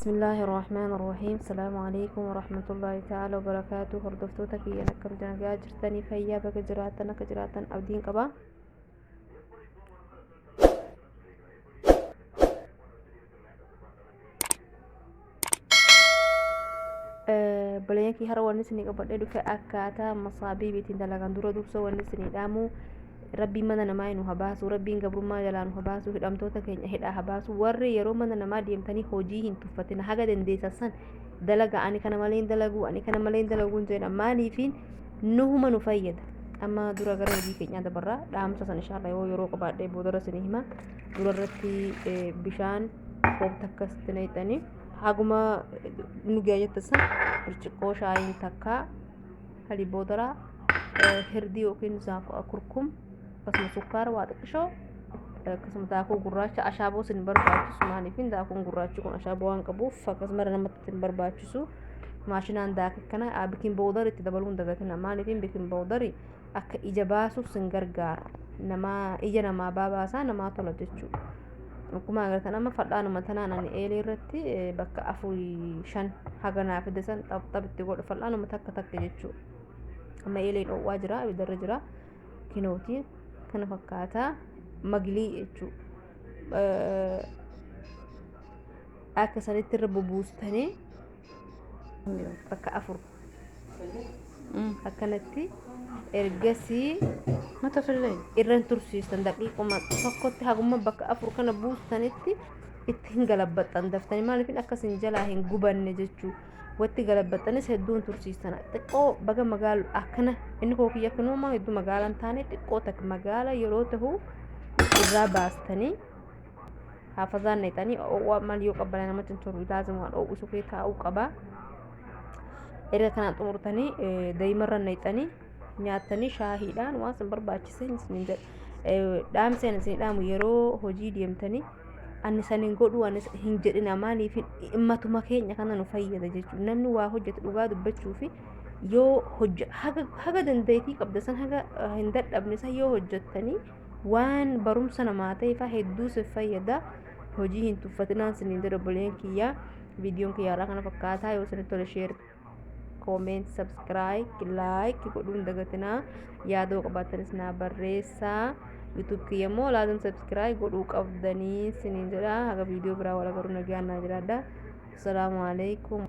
Bismillaahi Rahmaani Rahiim. Salaamu alaikum warahmatullaahi ta'ala wabarakaatu. Hordoftoota kiyyan akkam nagaa jirtanii fayyaa baga jiraattan akka jiraattan abdiin qaba. Obboleeyyan kiyya har'a wanni isinii qabadhee dhufe akkaataa masaabiib ittiin dalagan dura dursa wanni isinii dhaamu rabbiin mana namaa nu haa baasu, rabbiin gabrummaa jalaa nu haa baasu, hidhamtoota keenya hidhaa haa baasu. Warri yeroo mana namaa deemtanii hojii hin tuffatina, haga dandeessan san dalaga. Ani kana malee hin dalagu, ani kana malee hin dalagu hin jedhan, maaliifiin nuhuma nu fayyada. Amma dura gara hojii keenyaa dabarraa, dhaamsa san inshallah yoo yeroo qabaadhee boodarra isinii hima. Dura irratti bishaan koobta akkasitti naqxanii haguma nu ga'a jette san birciqqoo shaayiin takka halii boodaraa hirdii yookiin kurkum, akkasuma sukkaara waa xiqqishoo, akkasuma daakuu gurraacha. Ashaaboo isin barbaachisu, maaliif daakuun gurraachi kun ashaaboo waan qabuuf akkasuma namatti hin barbaachisu. Maashinaan daake kana baking powder itti dabaluun dagatina, maaliif baking powder akka ija baasuuf sin gargaara, namaa ija namaa baabaasaa namaa tola jechuudha. Akkuma agartan amma fal'aanuma tanaan ani eelee irratti bakka afurii shan haga naa fide san xapxap itti godhu, fal'aanuma takka takka jechuudha. Amma eeleen dhoowwaa jira, ibidarra jira. Kinooti kana fakkaataa maglii jechuudha. Akka sanitti irra bubuustanii bakka afur akkanatti ergasii Mata fillee. Irran tursiistan daqiiquma tokkotti haguma bakka afur kana buustanitti itti hin galabbaxxan daftanii, maaliif akkas hin jalaa hin gubanne jechuu. Watti galabbaxxanis hedduun tursiistan xiqqoo baga magaalu akkana inni kookiyya akkanuma hedduu magaalaan taane xiqqoo takka magaala yeroo tahu irraa baastanii haafazaan naqxanii oowwaa maal yoo qabbanaa namatti hin tolu, laazima waan oowwisu kee taa'uu qaba. Erga kanaan xumurtanii daa'imarra naqxanii nyaattanii shaahiidhaan waan isin barbaachise isin jedha. Dhaamsi ani isin dhaamu, yeroo hojii deemtanii ani san hin godhu ani hin jedhina, maaliif matuma keenya kana nu fayyada jechuudha. Namni waa hojjetu dhugaa dubbachuu fi yoo hojje haga dandeettii qabda san haga hin dadhabne san yoo hojjettanii waan barumsa namaa ta'e faa hedduu si fayyada. Hojii hin tuffatinaan isiniin jedha obboleen kiyyaa. Viidiyoon kiyyaarraa kana fakkaataa. Yoo isinitti tole share, comment, subscribe, like godhuu hin dagatinaa. Yaadoo qabaatanis naa barreessaa. YouTube kiyya immoo laazim subscribe godhuu qabdanii isiniin jedha. Haga viidiyoo biraa wal agaruu nagaan naa jiraadha. Assalaamu alaikum.